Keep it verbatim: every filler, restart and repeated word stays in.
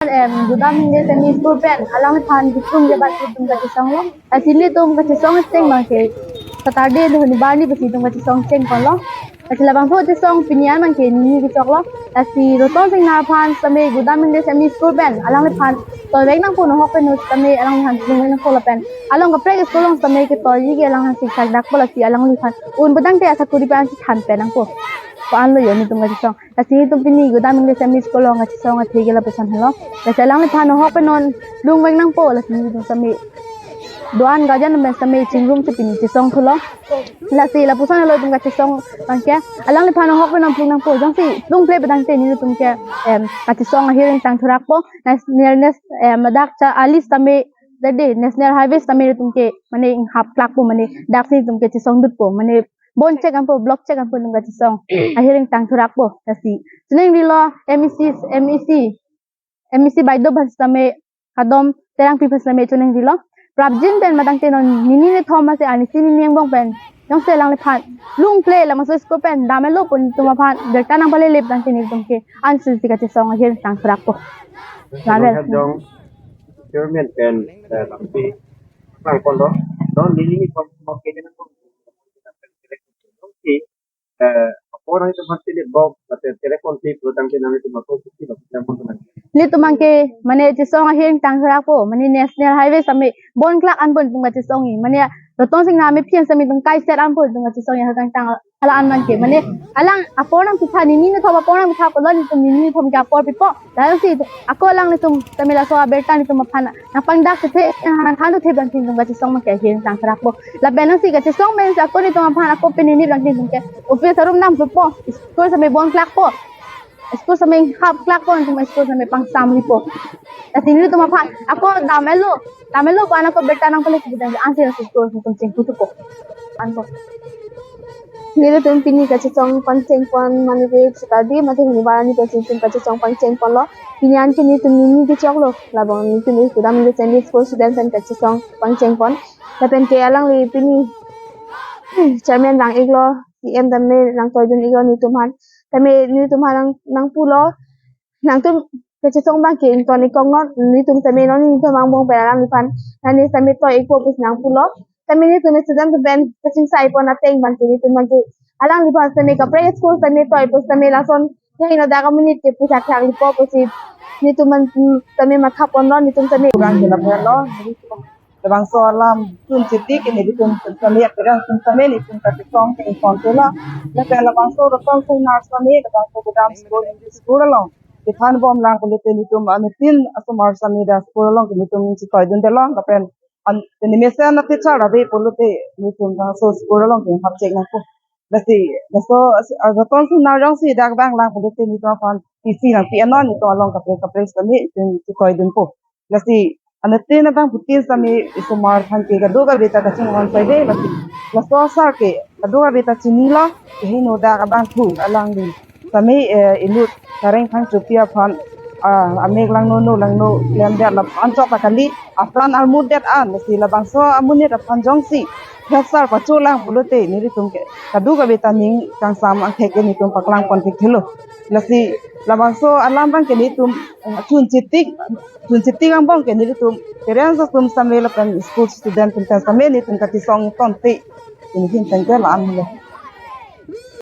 em, Gudam English M E School pen alangliphan kithum ke bat itum kachesong lo. Lasi nelitum kachesong cheng abang ke Saturday lo, nibar ni pusi itum kachesong cheng ponlo. Lasi labangso chesong pini an abang ke nini kechok lo. Lasi Ratan Singnar aphan sitame Gudam English M E School pen alangliphan toivek nangpo, nohok pen sitame alangliphan toivek nangpo lapen along kaprek school along sitame ketoiji ke alangphan si thakdakpo, lasi alangliphan un putangte asakuri pen si than pen nangpo. Ko-an lo yo nelitum kachesong. Lasi nelitum pini Gudam English M E School along kachesong athe ke lapuson helo. Lasi alangliphan nohok pen longvek nangpo, lasi nelitum sitame do-an guardian pen sitame chingrum si pini chesong thulo. Lasi lapuson helo itum kachesong abang ke. Alangliphan nohok pen longvek nangpo. Jongsi longvek putangte nelitum ke, em, kachesong ahir ingtang thurakpo. Nas-, ner-, nes-, em, dak cha alis sitame, dak de National Highway sitame nelitum ke mane inghap klakpo, mane dak si nelitum ke chesong dutpo, mane bon chek anpo, block chek anpo nelitum kachesong ahir ingtang thurakpo. Lasi chiningri lo M E C, M E C, M E C Baideo aphan sitame, Kadom Terangpi aphan sitame chiningri lo. Prapjin pen matangte non nini nithom masi anisi nini angbong pen jongsi alangliphan longvek, labangso school pen dam-et lo pu nelitum aphan birta nangpalele putangte nelitum ke ansi si kachesong ahir ingtang thurakpo. Lavel. Jong Chairman pen, eh, lampi lang ponlo. Don nini nithom mo ke jena ko. Oke. Eh, apor nangtum aphan silip bok, atau telepon tip, lo tangke nangtum aphan silip bok, yang mana? Nelitum abang ke mane chesong ahir ingtang thurakpo, mane National Highway sitame bon klak anpo nelitum kachesong-i, mane Ratan Singnar amephi an sitame nelitum kai set anpo nelitum kachesong-i, ahir ingtang hala an abang ke, mane alang apor nangpitha, nini nithom apor nangpitha pulo, nelitum nini nithom ke apor pipo. Lasi ako alanglitum sitame laso abirta nelitum aphan nangpangdak chethe, nangthan chethe abang nelitum kachesong abang ke ahir ingtang thurakpo. Lapen nangsi kachesong pen si ako nelitum aphan ako pen nini abang nelitum ke office arum dampo. School sitame bon klakpo. School sitame hap klakpo, nelitum school sitame pangsam ripo. Lasi nelitum aphan ako dam-et lo, dam-et lo pu an ako birta nangpalele putangte ansi si school nelitum chingpu thupo. Anpo. Nelitum pini kachesong pangcheng pon, mane ke Saturday mate nibar ni pusi itum kachesong pangcheng ponlo. Pini an ke nelitum nini kechok lo. Labang nelitum Gudam English M E School student pen kachesong pangcheng pon. Lapen ke alangli pini chairman lang-iklo, C M tame nangtoidun-iklo nelitum aphan. Tame nelitum aphan nang, nangpulo. Nangtum kachesong abang ke ington-ik koknon, nelitum sitame non nelitum angbong pen alangliphan nani sitame toi-ikpo pusi nangpulo. Tame nelitum student pen kachingsai pon ateng abang ke nelitum abang ke alangliphan sitame kaprek school sitame toi pu sitame lason heno dak amonit ke puthak thak lipo pusi nelitum abang, mm, sitame matha ponlo, nelitum sitame. Program ke lapu lo. Labangso alam chun chiti ke nelitum sitame, aperang sitame nelitum kachesong ke ington thulo. Lapen labangso Ratan Singnar sitame, labangso Gudam School, English School along kethan bom lang pulote nelitum anuttin asomar sitame dak school along ke nelitum chetoidundetlo. Lapen an, pini mesen a teacher ave pulote nelitum labangso school along ke hap chek nangpo. Lasi, laso, ah, Ratan Singnar jongsi dak vang lang pulote nelitum aphan T C nangpi-etnon, nelitum along kaprek kaprek sitame nelitum chetoidunpo. Lasi anuttin abangphutin sitame isomar aphan ke kadokave ta kachinghon sai de, lasi laso asar ke kadokave ta chinilo, keheno dak abangphu alangli sitame, eh, inut Tareng Phangchopi aphan, ah, amek langno no langno klemdet la anchot ta kali, apran armutdet an, lasi labangso amonit aphan jongsi phesar pacholang pulote nelitum ke kadokave ta ning kangsam angthek ke nelitum paklang pon thekthelo. Lasi labangso alam abang ke nelitum, eh, chun chitik, chun chitik angbong ke nelitum parents atum sitame lapen school student atum sitame nelitum kachesong ingtonte. Nelitum tangte la-an lo.